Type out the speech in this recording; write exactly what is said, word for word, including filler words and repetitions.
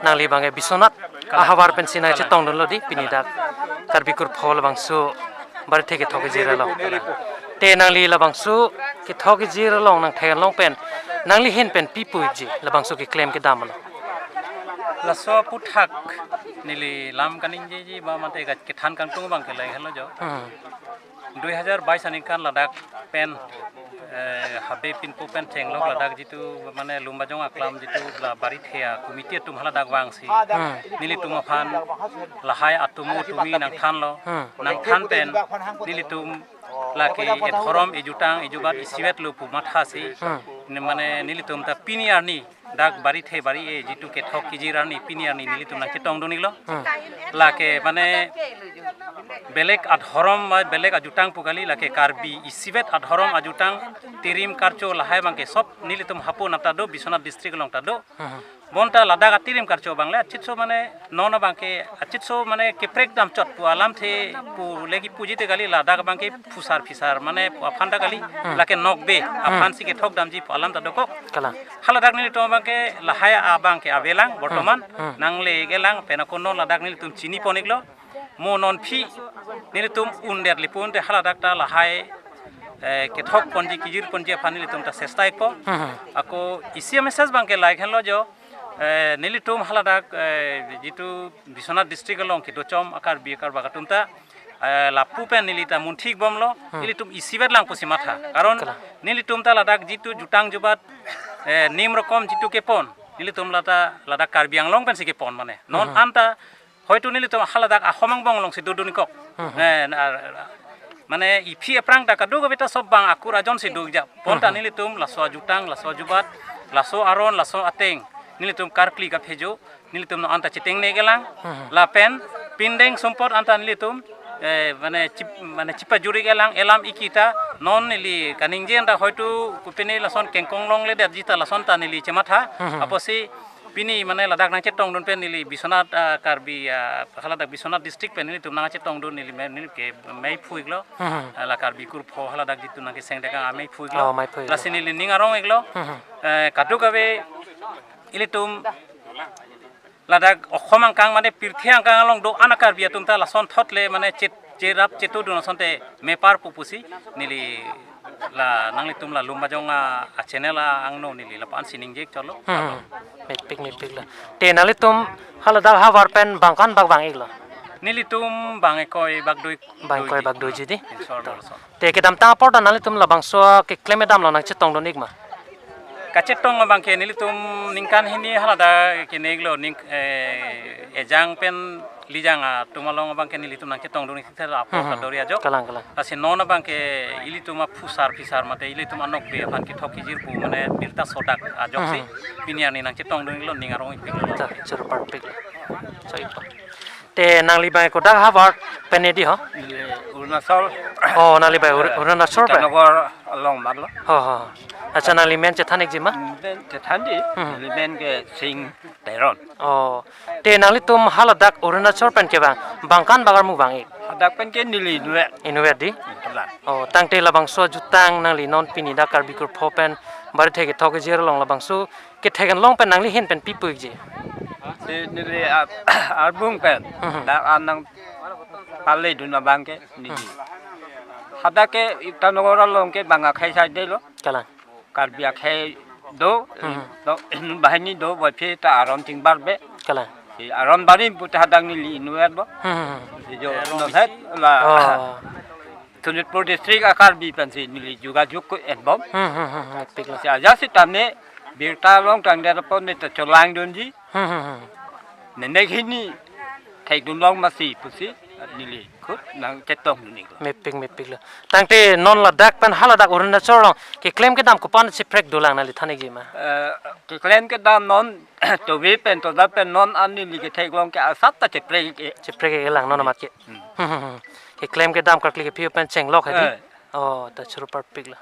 Nangli abangke Biswanath ahavar pensi nangchetongdunlo di pini dak Karbi Kurpho labangso barithe kethok kejir along. Te nangli labangso kethok kejir along nangtheklong pen nangli ahin pen pi puji labangso keklem kedam along. Laso aphuthak neli lam kaningjeji ba mate ka kethan kangtung abangke lahelo jo. Hmm. Dui hajar bais aningkan ladak pen, eh, Habe Pinpo pen chenglok ladak jitu mane Lumbajong aklam jitu la barithe a committee atum haladak vangsi. Hmm. Nelitum aphan lahai atomo tumi nangthanlo. Hmm. Nangthan pen nelitum lake edhorom ejutang ejubat isivet lo pu mathasi. Hmm. Ne mane nelitum ta pini arni dak barithe bari-e jitu kethok kejir arni pini arni nelitum nangchetongdun-iklo. Hmm. Lake mane belek adhorom ba belek ajutang pu kali, lake Karbi isivet adhorom ajutang tirim karcho lahai abangke sop nelitum hapu nata do, Biswanath district along ta do. Hmm. Bonta ladak atirim karcho abang le achitso mane non abangke achitso mane keprek damchot pu alamthe pu legi puji te kali, ladak abangke phusar phisar mane pu aphan ta kali, hmm, lake nokbe aphansi kethok damji pu alam ta dokok. Kalang. Haladak nelitum abangke lahai abangke avelang bortoman. Hmm, hmm. Nangle-iklang pen ako non ladak nelitum chinipon-iklo. Mo non aphi nelitum un-edetji pu unte haladak ta lahai, eh, kethok ponji kejir ponji aphan nelitum ta chesta-ikpo. Hmm, hmm. Ako isi a-message abangke lahai henlo jo, eh, nelitum haladak, eh, jitu Biswanath district along kedochom a-Karbi karbak atum ta, eh, lapu pen neli ta munthikbomlo, hmm, nelitum isivet lang pusi matha. Karon, kalang, nelitum ta ladak jitu jutang jubat, eh, nim rokom jitu kepon, nelitum lata ladak Karbi Anglong pensi kepon mane. Non, hmm, anta hoitu nelitum haladak ahom angbong alongsi dodun-ikkok. Hmm. Eh, na, mane iphi aphrang ta kadokave ta sop abang akur ajonsi do-ikjap. Bonta, hmm, nelitum laso ajutang, laso ajubat, laso aron, laso ateng nelitum karkli kaphejo nelitum non anta chetengne-iklang. Hmm. Lapen pindeng sumpot anta nelitum, eh, mane chip, mane chipajur-iklang, elam ikita non neli kaningje anta hoitu kopine lason kengkong longledetji ta lason ta neli chematha. Hmm. Apotsi pini mane ladak nangchetongdun pen neli Biswanath, ah, Karbi, ah, haladak Biswanath district pen nelitum nangchetongdun neli me-, neli ke meiphu-iklo. Hmm. Ah, la Karbi Kurpho haladak jitu nangkeseng dekang ameiphu-iklo. Oh, meiphu-iklo. Lasi neli ning arong-iklo. Hmm. Eh, kadokave ilitum ladak okhom angkang mane pirthe angkang along do-an a-Karbi atum ta lasonthot le mane chet-, cherap chetodun asonte mepar pu pusi neli la nanglitum la Lumbajong a, a-channel a angno neli lapu-ansi ningje-ik chotlo. Hmm. Mepik, mepiklo. Te nanglitum haladak ahavar pen bang ko-an bak vang-iklo? Nelitum bang ingkoi bak dui. Bang ingkoi bak duiji di. Insor. Te kedamtang apor ta nanglitum labangso keklem kedam along nangchetongdun-ik ma? Kachetong abangke nelitum ningkan hini haladak keneglo ning, eh, ejang pen lijang atum along abangke nelitum nangchetongdun-ik thela apor, hmm, hmm, kadori ajok. Kalang, kalang. Lasi non abangke ilitum aphusar phisar mate ilitum anokbe aphan kethok kejir pu mane birta sodak ajoksi. Hmm, hmm. Pini arni nangchetongdun-iklo, ning arong-ikpiklo. Ta, choro parpiklo. Choro-ikpo. Te nangli abang kodak ahavar pen ne di ho? Neli Arunachal. Oh, nangli abang Arun-, Arunachal pen? Itanagar along matlo. Ho, ho. Acha, nangli men chethan-ikji ma? Men chethan di. Hmm. Neli men ke Sing Teron. Oh. Te nanglitum haladak Arunachal pen kevang, bang ko-an bak armu vang-ik? Hadak pen ke neli inutvet. Inutvet di? Inutvet. Oh, tangte labangso ajutang nangli non pini dak Karbi Kurpho pen barithe kethok kejir along labangso kethek-an long pen nangli ahin pen pi pu-ikji? Si neli ar-, arbung pen. Mhm. Dak an nangpaledun abangke neli. Mhm. Hadak ke Itanagar along ke bang akhei saidelo. Kalang. Karbi akhei do, mhm, do, banghini do, boiphe ta aron chingbarbe. Kalang. Si aron barim pu ta hadak neli inutvetbo. Mhm. Si jo, aron non bisi. Het la. Oh. Sonitpur district a-Karbi pensi neli jogajog ko-enbom. Hmm, hmm, hmm, hmm, mepiklo. Si aja sitame birta long tangdet apot ne ta cholangdunji. Hmm, hmm, hmm. Nenek hini thekdun long masi pusi neli khut nangchetongdun-iklo. Mepik, mepiklo. Tangte non ladak pen haladak Arunachal along keklem kedam ko-an cheprek dolang nangli than-ikji ma? Eh, keklem kedam non tobe pen toda pen non an neli ketheklong ke asap ta cheprek-ik. Cheprek-iklang non amat ke. Hmm. Hmm, hmm, hmm. Keklem kedam karkli kephi pen chenglok hedi. Eh. Oh, ta choro parpiklo.